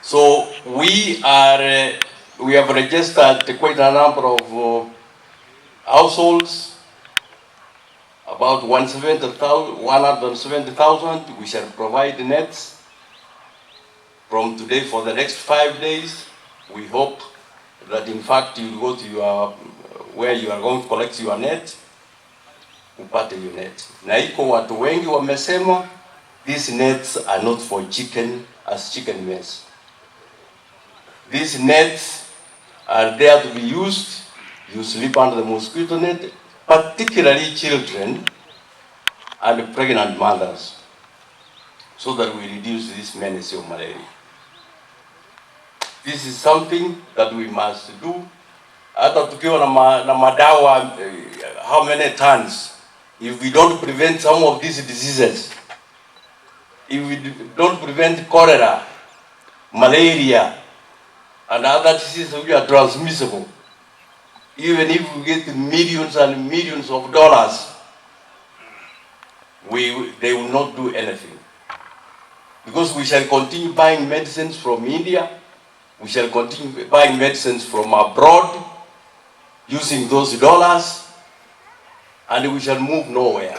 So we have registered quite a number of households, about 170,000. 170,000. We shall provide nets from today for the next 5 days. We hope that in fact you go to your where you are going to collect your net, upate your net. Na iko watu wengi wamesema these nets are not for chicken as chicken mess. These nets are there to be used. You sleep under the mosquito net, particularly children and pregnant mothers, so that we reduce this menace of malaria. This is something that we must do. Hata tukiwa na madawa how many tons, if we don't prevent some of these diseases, if we don't prevent cholera, malaria, and other diseases which are transmissible, even if we get millions and millions of dollars, they will not do anything. Because we shall continue buying medicines from India, we shall continue buying medicines from abroad, using those dollars, and we shall move nowhere.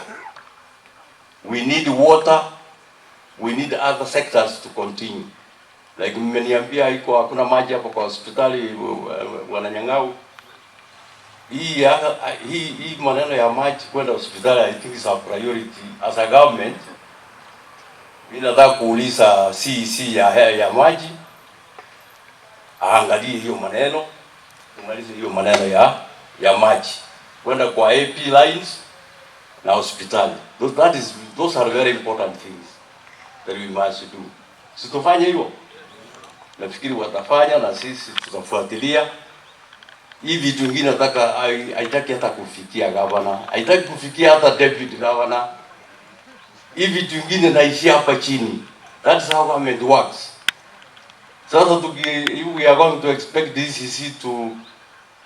We need water, we need other sectors to continue. Like mmeniambia iko hakuna maji hapo kwa hospitali wananyang'au. Hii maneno ya maji kwenda hospitali, I think, is a priority as a government. Mimi nataka kuuliza CEC ya maji aangalie hiyo maneno, tumalize hiyo maneno ya maji kwenda kwa AP lines na hospitali. Those are very important things that we must do. Si tufanye hivyo? Nafikiri watafanya na sisi tutafuatilia. Hii vitu vingine nataka haitaki hata kufikia governor, haitaki kufikia hata deputy governor. Hii vitu vingine naishia hapa chini. That's how government works. Sasa if we are going to expect DCC to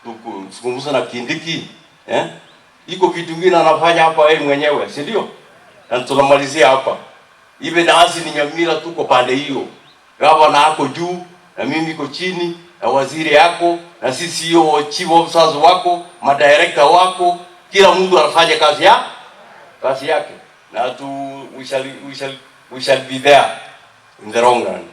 kuzungumza na Kindiki, eh? Iko vitu vingine anafanya hapa yeye mwenyewe, si ndio? Na tunamalizia hapa. Even us ni Nyamira tuko pande hiyo. Gavana ako juu na mimi niko chini na waziri yako na sisi hiyo chief officers wako, madirector wako, kila mtu anafanya kazi yake. Na tu we shall be there in the long run.